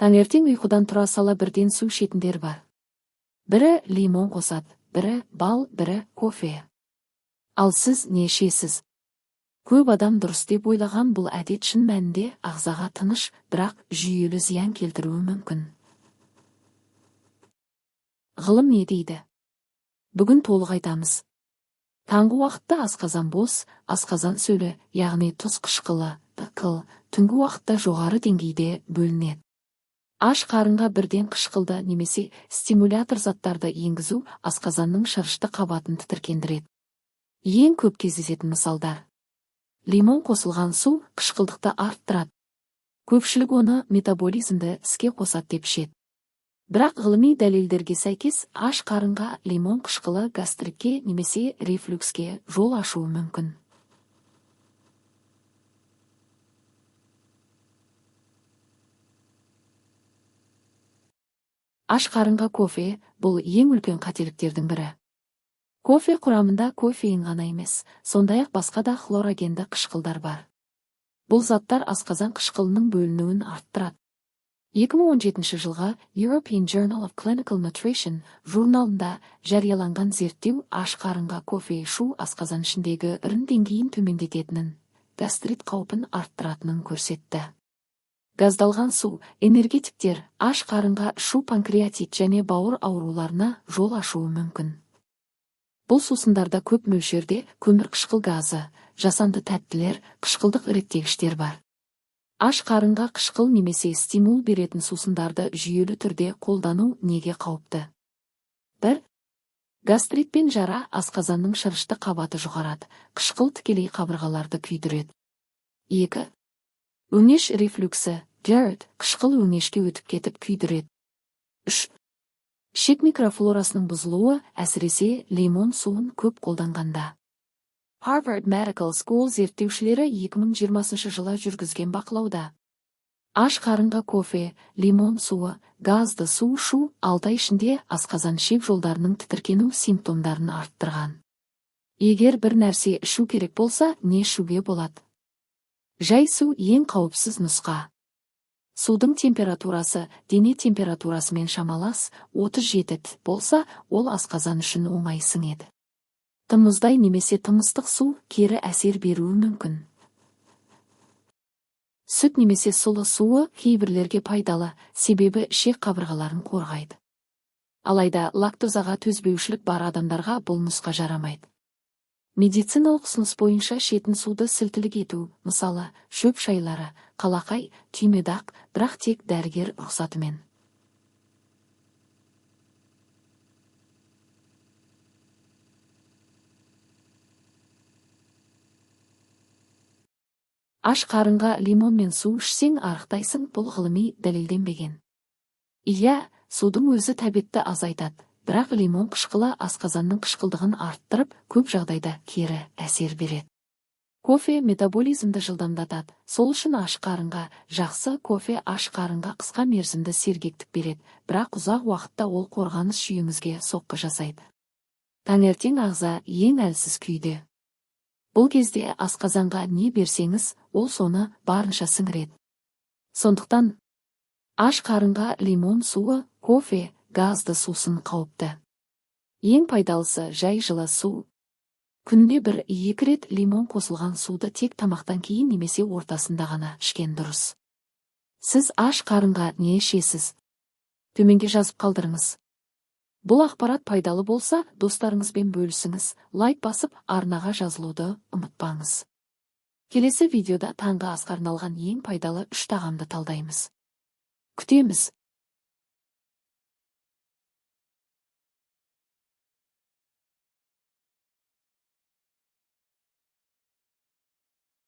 Таңертең ұйқыдан тұра сала бірден су ішетіндер бар. Бірі лимон қосады, бірі бал, бірі кофе. Ал сіз не ішесіз? Көп адам дұрыс деп ойлаған бұл әдет шын мәнінде ағзаға тыныш, бірақ жүйелі зиян келтіруі мүмкін. Ғылым не дейді? Бүгін толық айтамыз. Таңғы уақытта асқазан бос, асқазан сөлі, яғни тұз қышқылы, қыл, түнгі уақытта жоғары деңгейде бөлінеді. Аш қарынға бірден қышқылды немесе стимулятор заттарды енгізу асқазанның шырышты қабатын тітіркендіреді. Ең көп кездесетін мысалдар. Лимон қосылған су қышқылдықты арттырады. Көпшілік оны метаболизмді іске қосады деп ішеді. Бірақ ғылыми дәлелдерге сәйкес аш қарынға лимон қышқылы гастритке немесе рефлюкске жол ашуы мүмкін. Аш қарынға кофе – бұл ең үлкен қателіктердің бірі. Кофе құрамында кофеин ғана емес, сондай-ақ басқа да хлорогенді қышқылдар бар. Бұл заттар асқазан қышқылының бөлінуін арттырады. 2017 жылғы European Journal of Clinical Nutrition журналында жарияланған зерттеу аш қарынға кофе ішу асқазан ішіндегі ірің деңгейін төмендететінін, гастрит қаупін арттыратынын көрсетті. Газдалған су, энергетиктер аш қарынға ішу панкреатит және бауыр ауруларына жол ашуы мүмкін. Бұл сусындарда көп мөлшерде көмірқышқыл газы, жасанды тәттілер, қышқылдық реттегіштер бар. Аш қарынға қышқыл немесе стимул беретін сусындарды жүйелі түрде қолдану неге қауіпті? 1. Гастрит пен жара асқазанның шырышты қабаты жұқарады, қышқыл тікелей қабырғаларды күйдіреді. 2. Өңеш рефлюксі, GERD, қышқыл өңешке өтіп кетіп күйдіреді. 3. Ішек микрофлорасының бұзылуы, әсіресе лимон суын көп қолданғанда. Harvard Medical School зерттеушілері 2020 жылы жүргізген бақылауда аш қарынға кофе, лимон суы, газды су ішу 6 ай ішінде асқазан ішек жолдарының тітіркену симптомдарын арттырған. Егер бір нәрсе ішу керек болса, не ішуге болады? Жай су ең қауіпсіз нұсқа. Судың температурасы дене температурасымен шамалас 37 болса, ол асқазан үшін оңай сіңеді. Тым мұздай немесе тым ыстық су кері әсер беруі мүмкін. Сүт немесе сұлы суы кейбірлерге пайдалы, себебі ішек қабырғаларын қорғайды. Алайда лактозаға төзбеушілік бар адамдарға бұл нұсқа жарамайды. Медициналық ұсыныс бойынша ішетін суды сілтілік ету, мысалы, шөп шайлары, қалақай, түймедақ, бірақ тек дәрігер рұқсатымен. Аш қарынға лимон мен су ішсең арықтайсың, бұл ғылыми дәлелденбеген. Иә, судың өзі тәбетті азайтады, бірақ лимон қышқылы асқазанның қышқылдығын арттырып, көп жағдайда кері әсер береді. Кофе метаболизмді жылдамдатады, сол үшін аш қарынға жақсы. Кофе аш қарынға қысқа мерзімді сергектік береді, бірақ ұзақ уақытта ол қорғаныс жүйеңізге соққы жасайды. Таңертең ағза ең әлсіз күйде. Бұл кезде асқазанға не берсеңіз, ол соны барынша сіңіреді. Сондықтан аш қарынға лимон суы, кофе, газды сусын қауіпті. Ең пайдалысы жай жылы су. Күнде 1-2 рет лимон қосылған суды тек тамақтан кейін немесе ортасында ғана ішкен дұрыс. Сіз аш қарынға не ішесіз? Төменге жазып қалдырыңыз. Бұл ақпарат пайдалы болса, достарыңызбен бөлісіңіз, лайк басып, арнаға жазылуды ұмытпаңыз. Келесі видеода таңғы асқа арналған ең пайдалы 3 тағамды талдаймыз. Күтеміз.